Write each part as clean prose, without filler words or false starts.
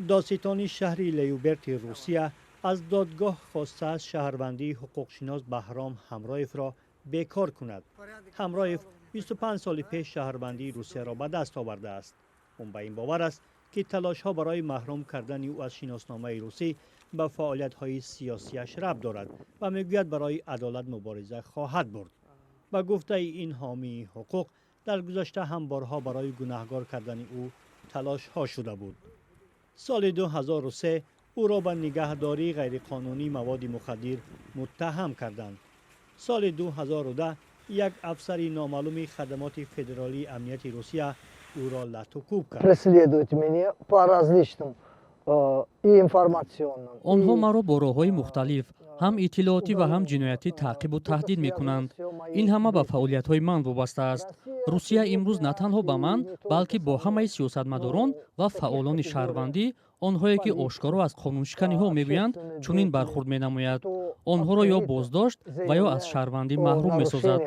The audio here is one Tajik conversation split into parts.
Додситони шаҳри Любертси Русия аз додгоҳ хостааст, шаҳрвандии ҳуқуқшинос Баҳром Ҳамроевро бекор кунад. Ҳамроев 25 соли пеш шаҳрвандии Русияро ба даст овардааст. Ӯ ба ин бовар аст, ки талошҳо барои маҳрум кардани ӯ аз шиносномаи русӣ ба фаъолиятҳои сиёсиаш рабт дорад ва мегӯяд, барои адолат мубориза хоҳад бурд. Ба гуфтаи ин ҳомии ҳуқуқ, дар гузашта ҳам борҳо барои гунаҳгор кардани ӯ талошҳо шуда буд. Соли 2003 ӯро ба нигаҳдории ғайриқонунии маводи мухаддир муттаҳам карданд. Соли 2010 як афсари номаълуми хадамоти федералии амнияти Русия ӯро латукӯб кард. Преследуют меня по различным и информационным. Онҳо маро бо роҳҳои мухталиф, ҳам иттилоотӣ ва ҳам ҷиноятӣ, таъқибу таҳдид мекунанд. Ин ҳама ба фаъолиятҳои ман вобаста аст. Русия имрӯз на танҳо ба ман, балки бо ҳамаи сиёсатмадорон ва фаъолони шаҳрвандӣ, онҳое ки ошкоро аз қонуншиканиҳо мегӯянд, чунин бархурд менамояд. Онҳоро ё боздошт ва ё аз шаҳрвандӣ маҳрум месозад.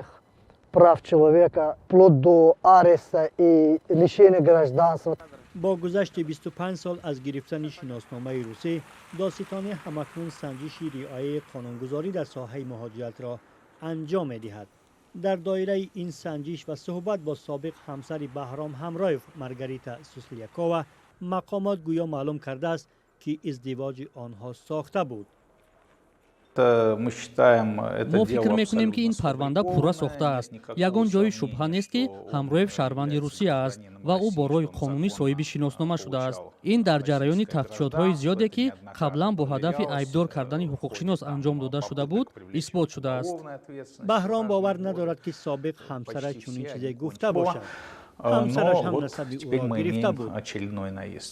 Прав человека, вплоть до ареста и лишения гражданства. Бо гузашти 25 сол аз гирифтани шиносномаи русӣ, додситонӣ ҳамакнун санҷиши риояи қонунгузорӣ дар соҳаи муҳоҷиратро анҷом медиҳад. Дар доираи ин санҷиш ва суҳбат бо собиқ ҳамсари Баҳром Ҳамроев, Маргарита Суслякова, мақомот гӯё маълум кардааст, ки издивоҷи онҳо сохта буд. Мо фикр мекунем, ки ин парванда пурра сохта аст. Ягон ҷои шубҳа нест, ки Ҳамроев шаҳрванди Русия аст ва ӯ бо роҳи қонунӣ соҳиби шиноснома шудааст. Ин дар ҷараёни тафтишотҳои зиёде, ки қаблан бо ҳадафи айбдор кардани ҳуқуқшинос анҷом дода шуда буд, исбот шудааст. Баҳром бовар надорад, ки собиқ ҳамсараш чунин чизе гуфта бошад. Ҳамсараш ҳам насаби ӯро гирифта буд.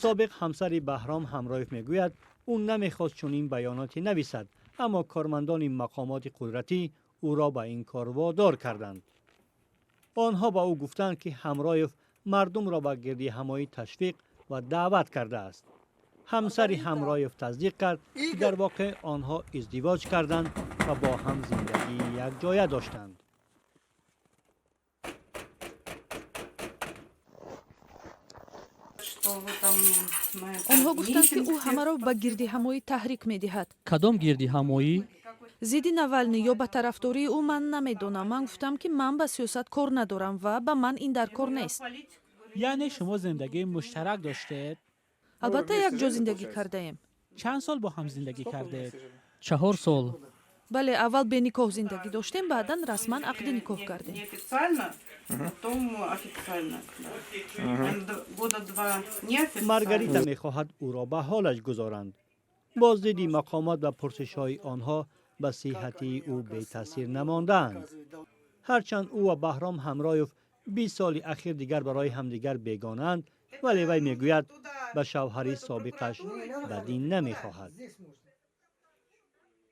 Собиқ ҳамсари Баҳром Ҳамроев мегӯяд, ӯ намехост чунин баёноте нависад, аммо кормандони мақомоти қудратӣ ӯро ба ин кор водор карданд. Онҳо ба ӯ гуфтанд, ки Ҳамроев мардумро ба гирдиҳамоӣ ташвиқ ва даъват кардааст. Ҳамсари Ҳамроев тасдиқ кард, ки дар воқеъ онҳо издивоҷ карданд ва бо ҳам зиндагии якҷоя доштанд. Онҳо гуфтанд, ки ӯ ҳамаро ба гирдиҳамоӣ таҳрик медиҳад. Кадом гирдиҳамоӣ? Зидди Навални ё ба тарафдории ӯ. Ман намедонам. Ман гуфтам, ки ман ба сиёсат кор надорам ва ба ман ин дар кор нест. Яъне шумо зиндагии муштарак доштед? Албатта, якҷо зиндагӣ кардаем. Чанд сол бо ҳам зиндагӣ кардед? 4 сол. Бале, аввал беникоҳ зиндагӣ доштем, баъдан расман ақди никоҳ кардем. Неофициально, потом официально. Года два неофициально. Маргарита мехоҳад ӯро ба ҳолаш гузоранд. Боздиди мақомот ва пурсишҳои онҳо ба сиҳатии ӯ бетаъсир намондаанд. Ҳарчанд ӯ ва Баҳром Ҳамроев 20 соли ахир дигар барои ҳамдигар бегонаанд, вале вай мегӯяд, ба шавҳари собиқаш бадӣ намехоҳад.